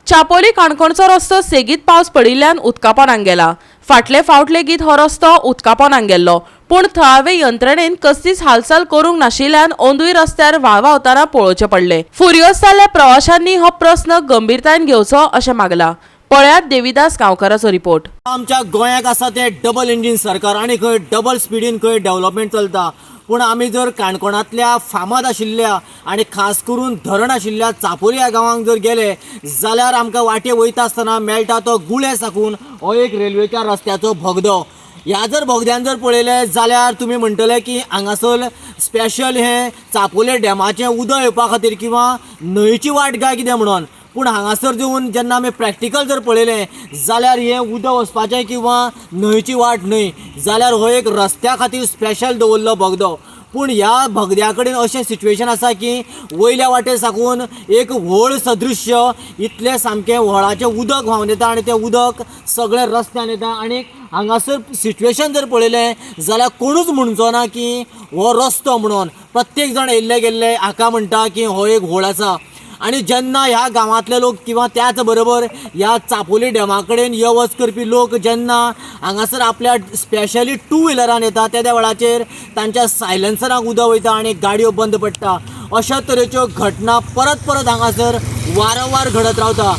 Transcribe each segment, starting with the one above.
चापोली काणकोणचो रस्तो सेगीत पावस पडिल्ल्यान उदकापोनाक गेला. फाटले फावट लेगीत हो रस्तो उदकापोनाक गेल्लो, पूण थळावे यंत्रणेन कसलीच हालचाल करूंक नाशिल्ल्यान अंदूय रस्त्यार व्हाळ व्हांवतना पळोवचें पडलें. फुर्योज जाल्ल्या प्रवाशांनी हो प्रस्न गंभीरतायेन घेवचो अशें मागलां. पळयात देविदास गांवकाराचो रिपोर्ट. आमच्या गोंयाक आसा तें डबल इंजीन सरकार आनी खंय डबल स्पिडीन खंय डेवलपमेंट चलता. पूण आमी जर काणकोणांतल्या फामाद आशिल्ल्या आनी खास करून धरण आशिल्ल्या चापोली ह्या गांवांक जर गेले जाल्यार आमकां वाटे वयता आसतना मेळटा तो गुळे साकून हो एक रेल्वेच्या रस्त्याचो भगदो. ह्या जर बोगद्यान जर पळयलें जाल्यार तुमी म्हणटले की हांगासर स्पेशल हें चापोले डॅमाचें उदक येवपा खातीर किंवां न्हंयची वाट काय कितें म्हणून. पूण हांगासर येवन जेन्ना आमी प्रॅक्टिकल जर पळयलें जाल्यार हें उदक वचपाचें किंवां न्हंयची वाट न्हय, जाल्यार हो एक रस्त्या खातीर स्पेशल दवरलो बोगदो. पूण ह्या भगद्या कडेन अशें सिट्युएशन आसा की वयल्या वाटेर साकून एक व्हळ सदृश्य इतलें सामकें व्हळाचें उदक व्हांवन येता आनी तें उदक सगळें रस्त्यान येता. आनी हांगासर सिट्युएशन जर पळयलें जाल्यार कोणूच म्हणचो ना की हो रस्तो म्हणून. प्रत्येक जाण येयल्ले गेल्ले हाका म्हणटा की हो एक व्होळ आसा. आनी जेन्ना ह्या गांवांतले लोक किंवां त्याच बरोबर ह्या चापोली डॅमा कडेन यो वच करपी लोक जेन्ना हांगासर आपल्या स्पेशली टू व्हिलरान येता तेद्या वेळाचेर तांच्या सायलन्सराक उदक वयता आनी गाडयो बंद पडटा. अशा तरेच्यो घटना परत परत हांगासर वारंवार घडत रावता.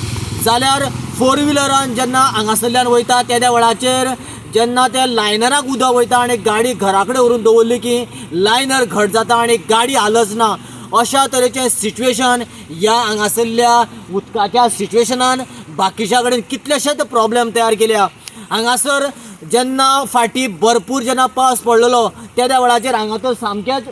जाल्यार फोर व्हिलरान जेन्ना हांगासरल्यान वयता तेद्या वेळाचेर जेन्ना त्या लायनराक उदक वयता आनी गाडी घरा कडेन व्हरून दवरली की लायनर घट जाता आनी गाडी हालच ना. अशा तरेचें सिट्युएशन ह्या हांगासरल्या उदकाच्या सिट्युएशनान बाकीच्या कडेन कितलेशेच प्रॉब्लेम तयार केल्या. हांगासर जेन्ना फाटीं भरपूर जेन्ना पावस पडलेलो तेद्या वेळाचेर हांगा तर सामकेंच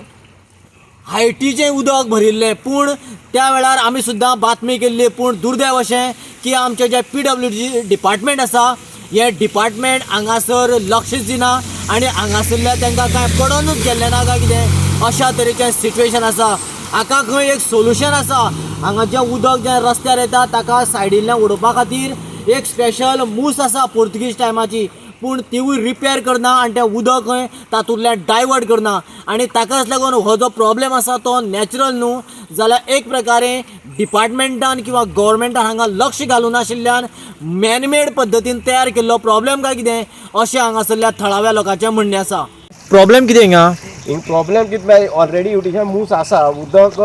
हायटीचें उदक भरिल्लें. पूण त्या वेळार आमी सुद्दां बातमी केल्ली. पूण दुर्दैव अशें की आमचें जें पीडब्ल्यूडी डिपार्टमेंट आसा हें डिपार्टमेंट हांगासर लक्षच दिना आनी हांगासरल्या तांकां कांय पडोनूच गेल्लें ना काय कितें अशा तरेचें सिट्युएशन आसा. हाका खंय एक सोल्युशन आसा. हांगा जें उदक जें रस्त्यार येता ताका सायडींतल्यान उडोवपा खातीर एक स्पेशल मूस आसा पोर्तुगीज टायमाची, पूण तिवूय रिपेर करना आनी तें उदक खंय तातूंतल्यान डायवर्ट करना आनी ताकाच लागून हो जो प्रॉब्लेम आसा तो नॅचरल न्हू जाल्यार एक प्रकारे डिपार्टमेंटान किंवां गव्हर्मेंटान हांगा लक्ष घालूं नाशिल्ल्यान मॅनमेड पद्दतीन तयार केल्लो प्रॉब्लेम काय कितें अशें हांगासरल्या थळाव्या लोकांचें म्हणणें आसा. प्रॉब्लेम कितें हिंगा? हिंग प्रॉब्लेम कितें, ऑलरेडी युटिशन मूस आसा, उदक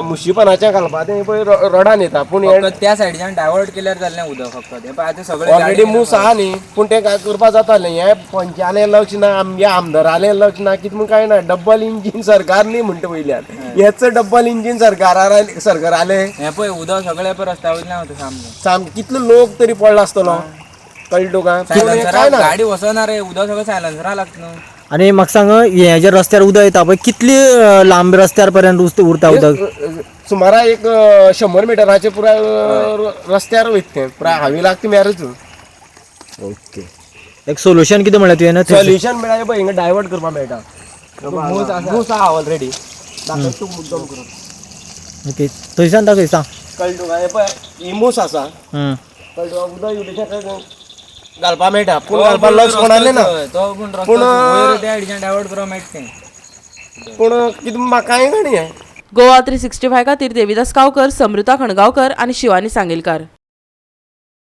मुशिपनाचें घालपा तें पळय रडान येता. पूण हें फक्त त्या सायडीच्यान डायवर्ट केल्यार जाल्लें उदक फक्त तें पळय आतां सगळें ऑलरेडी मूस आहा न्ही, पूण तें काय करपा जातालें. हें पंचालें लक्ष ना, आमगे आमदारालें लक्ष ना, कितें म्हूण कांय ना. डबल इंजीन सरकार न्ही म्हणटा वयल्यान, हेच डबल इंजीन सरकारा सरकारालें. हें पळय उदक सगळें पळय रस्त्या वयल्यान वता सामकें. सामकें कितलो लोक तरी पडला आसतलो, कळ्ळें तुका? पूण हें सायलन्सरा कांय ना. गाडी वचना रे, उदक सगळें सायलन्सरा लागता न्हू. आनी म्हाका सांग, हें जें रस्त्यार उदक येता पळय कितली लांब रस्त्यार पर्यंत उरता उदक? सुमारा एक 100 मिटराचे पुराय रस्त्यार वयता तें, पुराय हावी लागता मेरच. ओके, एक सोल्युशन कितें म्हणलें तुवें? सोल्युशन मेळ्ळें पळय, हिंगा डायवर्ट करपाक मेळटा. मूस आहा ऑलरेडी, दाखयता तुका मुद्दम करून. ओके, थंयसान दाखय सांग. कळ्ळें तुका? हें पळय ही मूस आसा, कळ्ळें तुका? उदक युटिशन घालपा मेळटा, पूण घालपा लक्ष कोणालें ना. तो पूण रस्तो पूण, वयर त्या सायडीच्यान डायवर्ट करपाक मेळटा तें. पूण कितें म्हाका कांय कळना हें. गोवा 365 खातीर देविदास गांवकर, समृता खणगांवकर आनी शिवानी सांगेलकार.